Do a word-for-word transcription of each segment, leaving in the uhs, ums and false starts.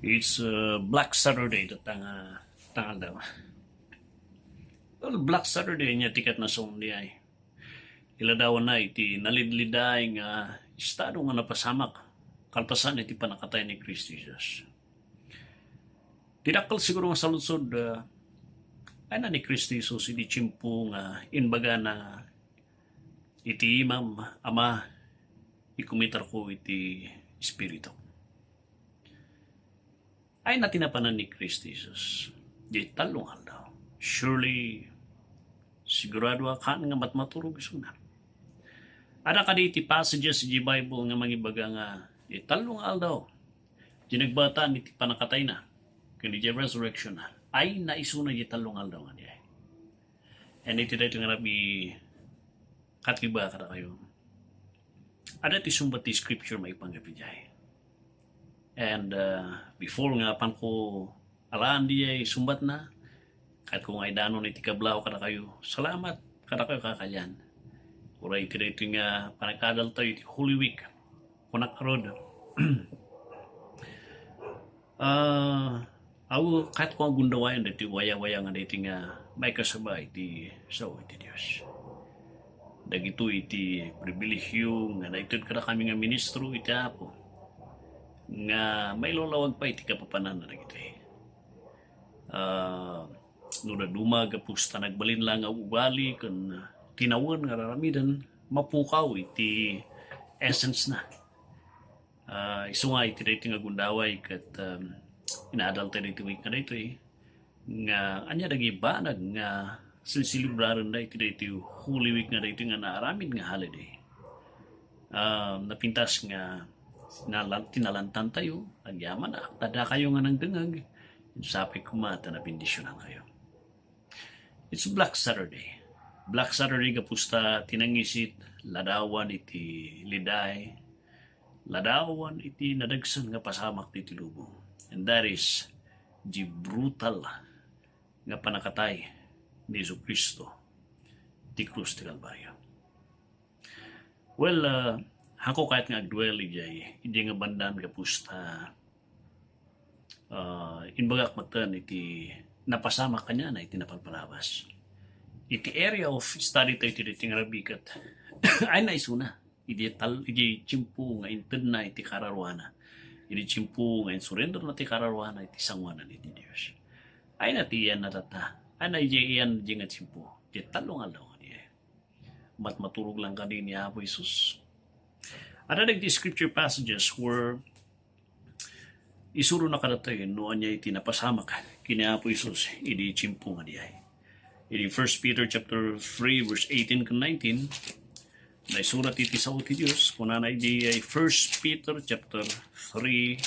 It's uh, Black Saturday, datang uh, tangaldaw. Well, Black Saturday niya tiket na song di ay. Iladawan na iti nalidliday nga estado nga napasamak kalpasan iti panakatay ni Cristo Jesus. Ti dakkel siguro nga saludsod, uh, ay na ni Cristo Jesus iti tiempo nga inbagana iti imam, Ama, ikumitarko iti Espiritu. Ay na ti napanan ni Cristo Jesus. Di tallo nga aldaw. Surely, sigurado a kaan nga matmaturog isuna. Ada kadi iti passages iti Bible nga mangibaga nga di tallo nga aldaw. Di nagbataan iti panakatayna. Ken iti resurrection na. Ay na isuna di tallo nga aldaw nga di ay. And iti daytoy nga rabi, kat iba kadakayo. Ada ti sumbat ti scripture maipanggap idiay. And uh, before nga panko alaan diay sumbatna, kat ko nga idanon iti kablaw kadakayo, salamat kadakayo kakalian. Uray iti daytoy nga panag-adal tayo iti Holy Week. Kunak arod. Ah, aw, kat ko nga gundawayan daytoy waya-waya nga daytoy nga maikasaba iti sao iti Dios. Dagitoy iti pribilehiyo nga naited kadakami nga ministro iti Apo nga mailawlawag pay iti kapapananna dagitoy. Ah, no daduma gapu ta nagbalin la nga ugali ken tinawen nga raramiden, mapukaw iti essence na. Ah, isu nga iti daytoy nga gundaway ket, um, inaadal tayo daytoy nga daytoy nga ania dagiti banag nga sinselebrarenda iti daytoy Holy Week nga daytoy nga naaramid nga holiday. Ah, napintas nga nalan-, tinalantan tayo, agyaman, tada kayo nga nangdengeg, sapay koma ta nabendisionan kayo. It's Black Saturday. Black Saturday gapu ta ti nangisit ladawan iti liday, ladawan iti nadagsen nga pasamak ti lubong. And that is the brutal nga panakatay ni Jesu-Cristo ti krus ti Kalbario. Well, uh, hako kayat nga agduel idiay, idiay nga bandan gapu ta ah, imbagak metten iti napasamak kaniana iti napalpalabas. Iti area of study tayo iti daytoy nga rabiket, ay na isuna. Iti tal-, iti tiempo nga intedna iti kararuana. Iti tiempo nga insurrender na ti kararuana iti sanguanan iti Dios. Ay na ti iyan na tatta. Ay na iti iyan iti nga tiempo. Iti tallo nga aldaw nga di ay. Matmaturog lang kadi ni Apo Jesus. Ada dagiti scripture passages where isurona kadatayo no ania iti napasamak ken ni Apo Jesus idi tiempo nga di ay. Idi First Peter chapter three, verse eighteen ken nineteen, naisurat iti sao ti Dios, kunana idi ay First Peter chapter three,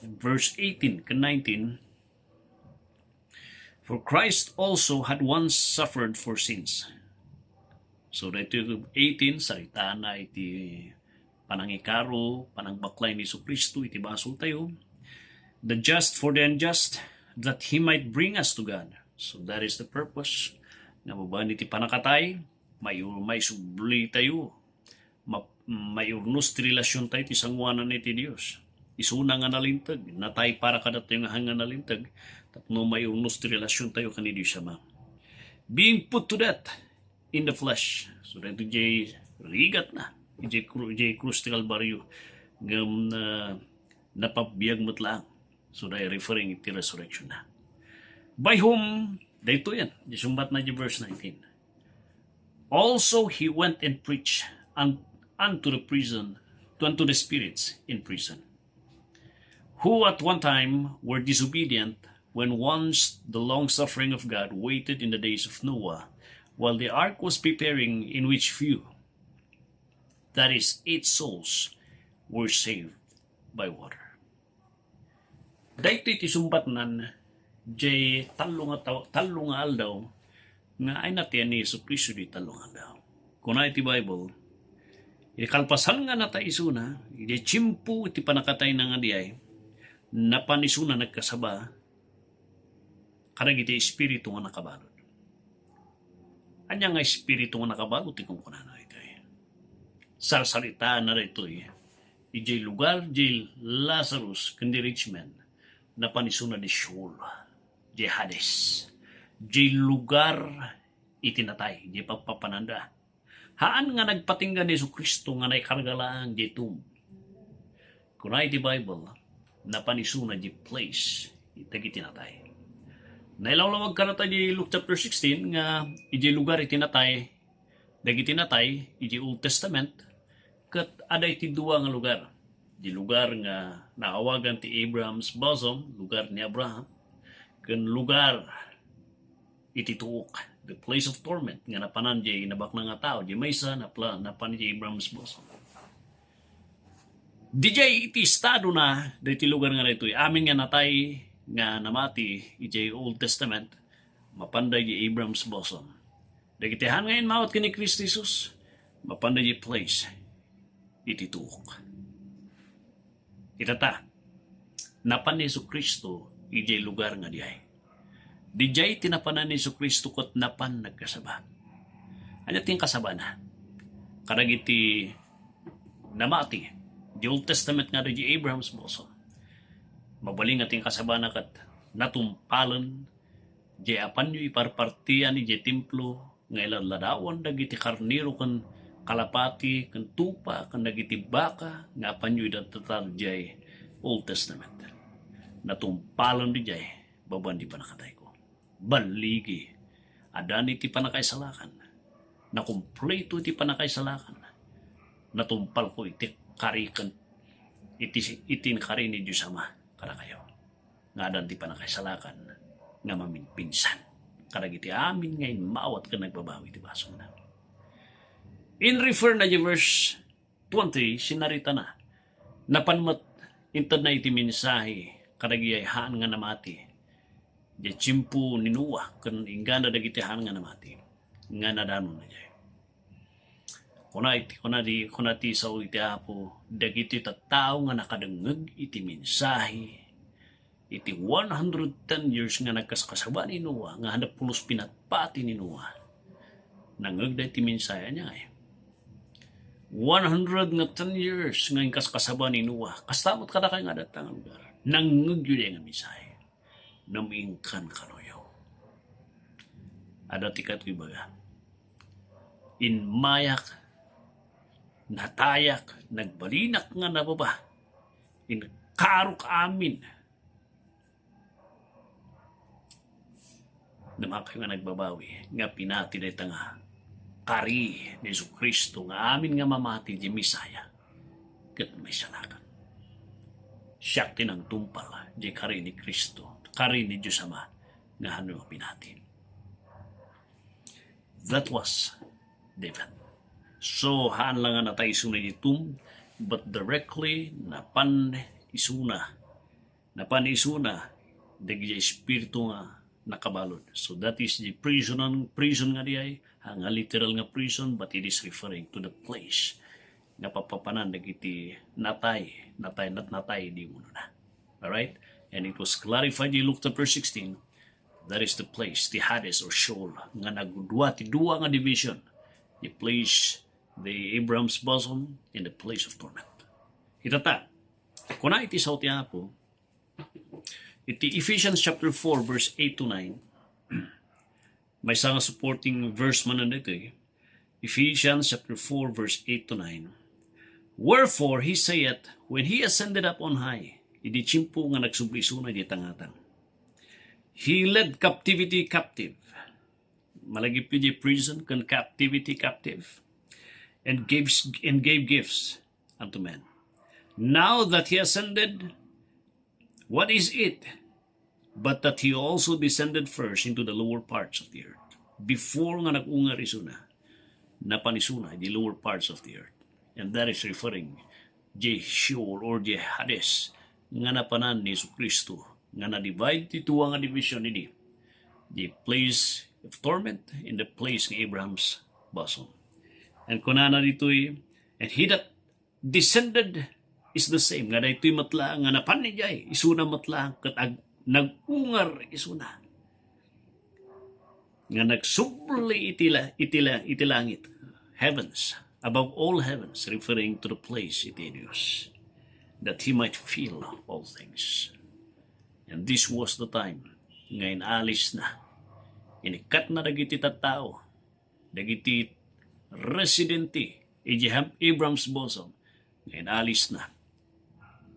verse eighteen ken nineteen, "For Christ also had once suffered for sins." So, daytoy eighteen, saritana iti panangikaro, panangbaklay ni Jesu-Cristo iti basoltayo, "The just for the unjust, that he might bring us to God." So, that is the purpose. Nga babaen iti panakatay, may-, maisublitayo, ma-, maiurnos ti relasiontayo iti sanguanan iti Dios. Isuna nga nalinteg, natay para kadatayo nga haan nga nalinteg, tapno maiurnos ti relasiontayo ken ni Dios Ama. Being put to death in the flesh. So, daytoy jay rigatna, jay kru-, jay krus ti Kalbario, ngem, ah, napabiag met laeng. So, daytoy referring iti resurrection na. By whom? Daytoy yan. Di sumbat na di verse nineteen. "Also he went and preached un-, unto the prison, unto the spirits in prison, who at one time were disobedient, when once the long suffering of God waited in the days of Noah, while the ark was preparing, in which few, that is, eight souls, were saved by water." Daytoy ti sumbatnan, jay tallo nga taw-, tallo nga aldaw, nga ay na ti ni Jesu-Cristo di tallo nga aldaw. Kuna iti Bible, iti kalpasan nga natay isuna, iti tiempo iti panakatayna nga di ay, napan isuna nagkasaba, kadagiti espiritu nga nakabalud. Ania nga espiritu nga nakabalud ti kunkunana daytoy? Sarsaritaanna daytoy Idiay lugar di Lazarus ken di rich man, napan isuna di Sheol, di Hades, di lugar iti natay, di pagpapananda. Haan nga nagpatingga ni Jesu-Cristo nga naikarga laeng di tomb. Kuna iti Bible, napan isuna di place dagiti natay. Nailawlawag kanata di Luke chapter sixteen nga idiay lugar iti natay, dagiti natay iti Old Testament, ket adda iti dua nga lugar. Di lugar nga naawagan ti Abraham's bosom, lugar ni Abraham, ken lugar iti tuok, the place of torment, nga napanan di nabaknang a tao, di maysa, napla-, napan di Abraham's bosom. Didiay iti estadona, daytoy lugar nga daytoy, amin nga natay, nga namati, idiay Old Testament, mapanda di Abraham's bosom. Dagiti haan nga immawat ken ni Cristo Jesus, mapanda di place iti tuok. Itata, napan ni Jesu-Cristo idiay lugar nga diay. Didiay ti napanan ni Jesu-Cristo ket napan nagkasaba. Ania ti inkasabana? Kadagiti namati, the Old Testament nga di Abraham's bosom. Mabalin nga ti inkasabana ket natumpalen, di apanyo iparpartian idiay templo nga iladladawan dagiti karnero ken kalapati ken tupa ken dagiti baka nga apanyo idatdatar diay Old Testament. Natumpalen diay babaen di pannakatayko. Balligi. Addan iti pannakaisalakan. Nakumpleto iti pannakaisalakan. Natumpalko iti kari ken iti, iti inkari ni Dios Ama kadakayo. Nga addan ti pannakaisalakan nga maminpinsan kadagiti amin nga immawat ken nagbabawi ti basolna. In refer na di verse twenty, sinaritana, napan met, intedna iti mensahe kadagiti haan nga namati. Di tiempo ni Noah ken inggana dagiti haan nga namati nga nadanonna diay. Kuna iti, kuna di, kuna ti sao iti Apo, dagiti tattao nga nakadengngeg iti mensahe iti one hundred ten years nga nagkaskasaba ni Noah, nga handak pulos pinatpati ni Noah. Nangngegda iti mensahe, ania ngay? One hundred nga ten years nga inkaskasaba ni Noah. Kasta met kadakay nga adatta nga lugar. Nangngegyo diay nga mensahe. Num-ingkan kanoyo. Adda ti katoy ibaga. Immayak, natayak, nagbalinak nga nababa. Inkarok amin. Namakayo nga nagbabawi, nga pinati dayta nga kari ni Jesu-Cristo nga amin nga mamati di Messiah, ket maisalakan. Siak ti nangtumpal di kari ni Cristo, kari ni Dios Ama, nga hano pinati. That was David. So, haan la nga natay isuna iti tomb, but directly napan isuna, napan isuna dagiti espiritu nga nakabalud. So, that is the prison, prison nga diay, nga literal nga prison, but it is referring to the place nga papapanan dagiti natay, natay, nat-, natay di munona. Alright? And it was clarified in Luke chapter sixteen, that is the place, the Hades or Sheol, nga nagdua ti dua nga division, the place, the Abraham's bosom, and the place of torment. Itata, kuna iti sao ti Apo, iti Ephesians chapter four, verse eight to nine, maysa nga supporting verse man daytoy. Ephesians chapter four, verse eight to nine. Wherefore he saith, when he ascended up on high, idi tiempo nga nagsubli isuna iti tangatang, he led captivity captive. Malagip iti prison ken captivity captive. And gives, and gave gifts unto men. Now that he ascended, what is it but that he also descended first into the lower parts of the earth? Before nga nag-ungar isuna, napan isuna the lower parts of the earth. And that is referring the Sheol or the Hades nga napanan ni Jesu-Cristo, nga na-divide ti dua nga division idi, the place of torment and the place nga Abraham's bosom. And kunana ditoy, and he that descended is the same. Nga daytoy met laeng nga napan idiay, isuna met laeng ket ag-, nag-ungar isuna. Nga nagsubli iti la-, iti la-, iti langit, heavens, above all heavens, referring to the place iti Dios. that he might fill all things. And this was the time nga inalisna. Inikkatna dagiti tattao, dagiti residente idiay Abraham's bosom, nga inalisna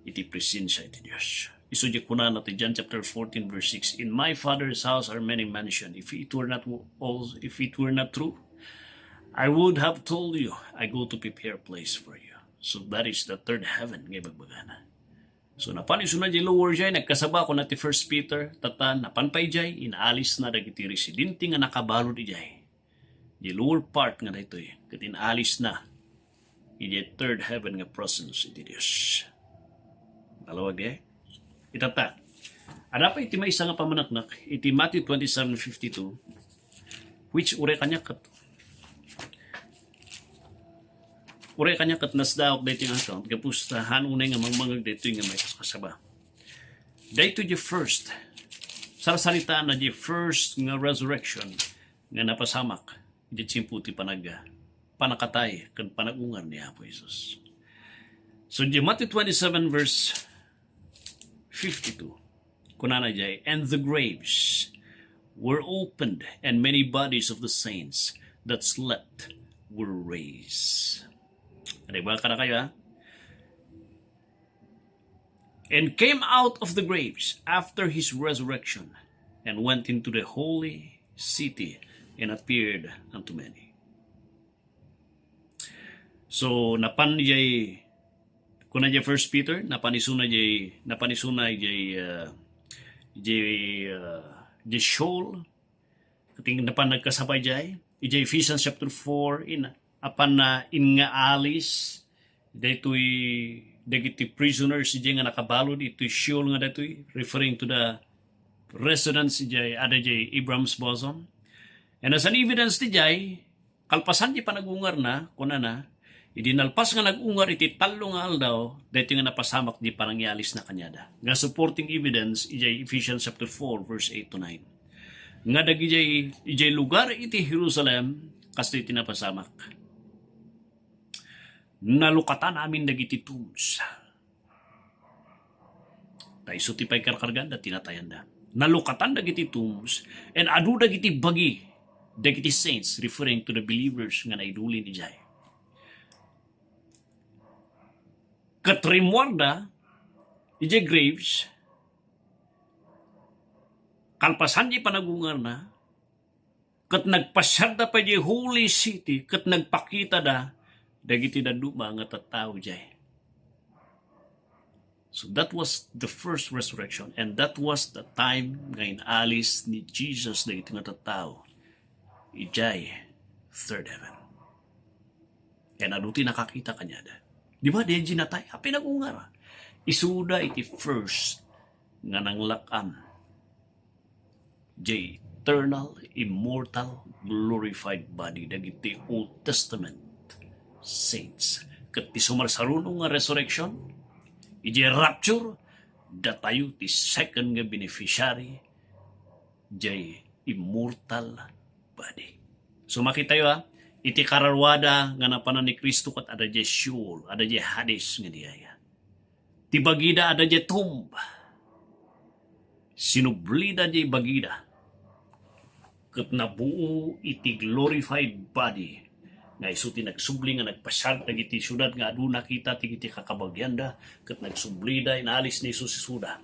iti presensia iti Dios. Isu diay kunana ti John chapter fourteen, verse six, "In my Father's house are many mansions. If it were not wo-, all, if it were not true, I would have told you, I go to prepare a place for you." So that is the third heaven nga ibagbagana. So napan isuna diay lower diay, nagkasaba kuna ti First Peter, tatta, napan pay diay, inalisna dagiti residente nga nakabalud idiay. Di lower part nga daytoy, ket inalisna idiay third heaven nga presence iti Dios. Nalawag diay? Itatta. Adda pay iti maysa nga pamaneknek iti Matthew twenty-seven fifty-two, which uray kaniak ket, uray kaniak ket nasdaok daytoy nga account, gapu ta haan unay nga mangmangeg daytoy nga maikaskasaba. Daytoy diay first, sarsaritaanna diay first nga resurrection nga napasamak iti tiempo ti panag-, panakatay ken panag-ungar ni Apo Jesus. So, di Matthew twenty-seven verse fifty-two, kunana diay, "And the graves were opened, and many bodies of the saints that slept were raised." Ano ba kadakayo, ha? "And came out of the graves after his resurrection, and went into the holy city, and appeared unto many." So, napan diay, kuna diay First Peter, napan isuna diay, napan isuna diay, uh, diay, uh, diay Sheol, ket napan nagkasaba diay. Idiay Ephesians chapter four, in, apan na in nga alis, daytoy dagiti prisoners diay nga nakabalud iti Sheol nga daytoy, referring to the residents diay, adda diay Abraham's bosom. And as an evidence ti diay, kalpasan ti panag-ungarna, kunana, idi nalpas nga nag-ungar iti tallo nga aldaw, daytoy nga napasamak diay panangialisna kaniada. Nga supporting evidence, idiay Ephesians chapter four, verse eight to nine. Nga dagidiay, idiay lugar iti Jerusalem, kastoy ti napasamak. Nalukatan amin dagiti tombs. Ta isu ti paikarkarganda, tinatayanda. Nalukatan dagiti tombs, and adu dagiti bagi, dagiti saints, referring to the believers nga naidulin idiay. Ket rimmuarda idiay graves, kalpasan diay panag-ungarna, ket nagpasiarda pay diay holy city, ket nagpakitada dagiti dadduma nga tattao diay. So that was the first resurrection, and that was the time nga inalis ni Jesus dagiti nga tattao idiay third heaven. Ken adu ti nakakita kaniada. Di ba, di Jenatay, a pinag-ungar. Isuda iti first nga nanglak-am diay eternal, immortal, glorified body dagiti Old Testament saints. Ket ti sumarsaruno nga resurrection, idiay rapture, datayo ti second nga beneficiary diay immortal body. So, makitayo, ha, iti kararuada nga napanan ni Cristo ket adda diay Sheol, adda diay Hades nga diay. Ti bagida adda diay tomb. Sinublida diay bagida. Ket nabuo iti glorified body nga isu ti nagsubli nga nagpasiar dagiti siudad nga adu nakita ti iti kakabagianda, ket nagsublida, inalis ni Jesus isuda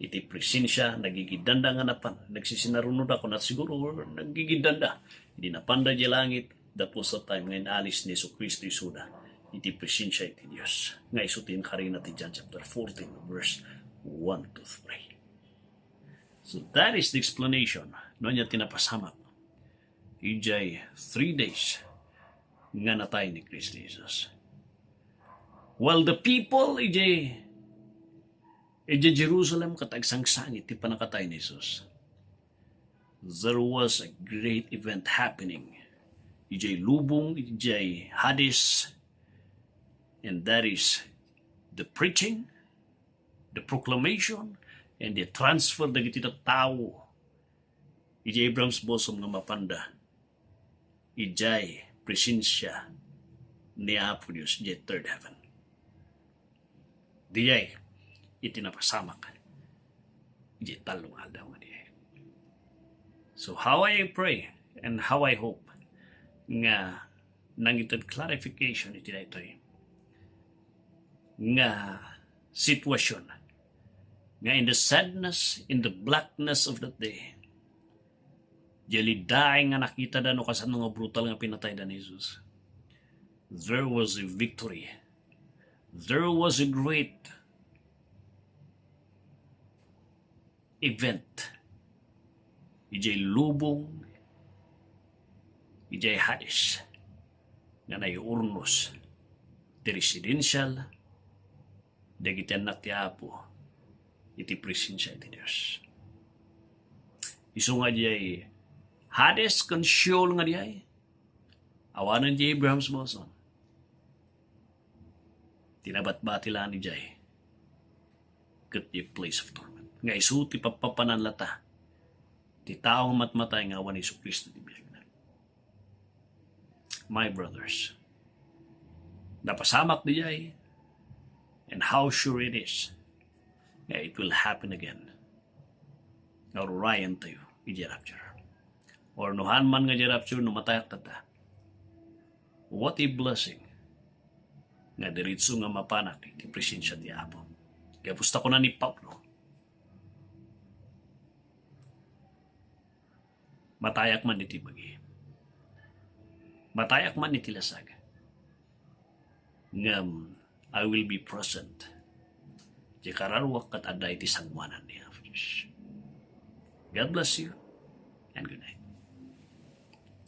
iti presensia, nagigiddanda nga napan, nagsisinarunoda, kunat siguro, nagigiddanda. Idi napanda diay langit, that was the time nga inalis ni Jesu-Cristo isuda iti presensia iti Dios. Nga isu ti inkarina ti John chapter fourteen, verse one to three. So that is the explanation no ania ti napasamak idiay three days nga natay ni Cristo Jesus. While the people idiay, idiay Jerusalem ket agsangsangit ti pannakatay ni Jesus, there was a great event happening idiay lubong, idiay Hades, and that is the preaching, the proclamation, and the transfer dagiti tattao idiay Abraham's bosom nga mapanda idiay presensia ni Apo Dios idiay third heaven. Diay iti napasamak iti tallo nga aldaw nga diay. So how I pray and how I hope nga nangited clarification iti daytoy nga sitwasyon, nga in the sadness, in the blackness of that day, diay lidaay nga nakitada no kasano nga brutal nga pinatayda ni Jesus, there was a victory. There was a great event. Idiay lubong, idiay Hades, nga naiurnos ti residential dagiti annak ti Apo iti presensia iti Dios. Isu nga diay Hades ken Sheol nga diay, awanen di Abraham's bosom, ti nabatbati laeng idiay ket di place of torment. Nga isu ti pappapanan lata ti tao nga matmatay nga awan Jesu-Cristo ti biagna. My brothers, napasamak diay, and how sure it is nga it will happen again. Nga ururayen tayo iti rapture. Or no haan man nga di rapture, no matayak tata, what a blessing nga diretso nga mapanak iti presensia ti Apo. Kaya pusta kuna ni Pablo, matayak man iti bagi, matayak man iti lasag, ngem I will be present. Ti kararuak ket adda iti sangoanan ni Apo Dios. God bless you and good night.